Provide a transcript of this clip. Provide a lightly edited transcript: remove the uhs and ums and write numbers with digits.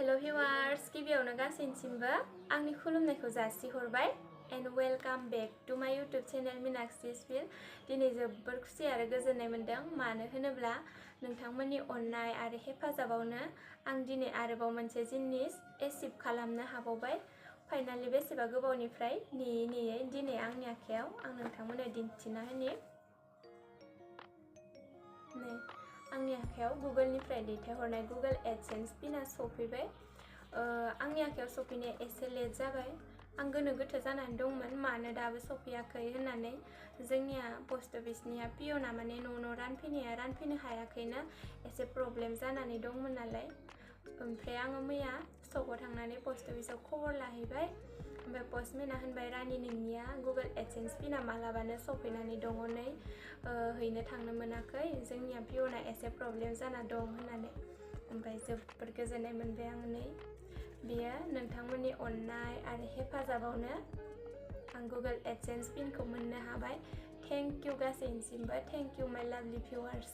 Hello viewers, गिबियावनो गासैनिसिमबो आंनि खुलुमनायखौ जासिहरबाय and welcome back to my YouTube channel minakshisfield. दिनै जोबोर खुसि आरो गोजोननाय मोनदों मानो होनोब्ला नोंथांमोननि अननाय आरो हेफाजाबावनो आं दिनै आरोबाव मोनसे जिनिस एचिभ खालामनो हाबावबाय। फाइनाली बेसेबा गोबावनिफ्राय नेयै दिनै आंनि आखायाव आं नोंथांमोननो दिन्थिना होनि। नै आंनि आखायाव गुगोलनिफ्राय दैथायहरनाय गुगोल एडसेन्स पिना सफैबाय। आंनि आखायाव सफैनाया एसे लेट जाबाय। आं गोनो गोथो जानानै दंमोन मानो दाबो सफैयाखै होननानै। जोंनिया पस्ट अफिसनिया पियना माने न' रानफैनो हायाखैनो एसे प्रब्लेम जानानै दंमोन नालाय। ओमफ्राय आङो मैया सकआव थांनानै पस्ट अफिसाव खबर लाहैबाय। ओमफ्राय पस्टमेना होनबाय रानि नोंनिया गुगोल एडसेन्स पिना मालाबानो सफैनानै दङ नै हैनो थांनो मोनाखै, जोंनिया पियना एसे प्रब्लेम जाना दं होननानै। ओमफ्राय जोबोर गोजोननाय मोनबाय आं नै बेयो नोंथांमोननि अननाय आरो हेफाजाबावनो आं गुगोल एडसेन्स पिनखौ मोननो हाबाय। थेंक इउ गासैनिसिमबो, थेंक इउ माय लाभलि भिउवार्स।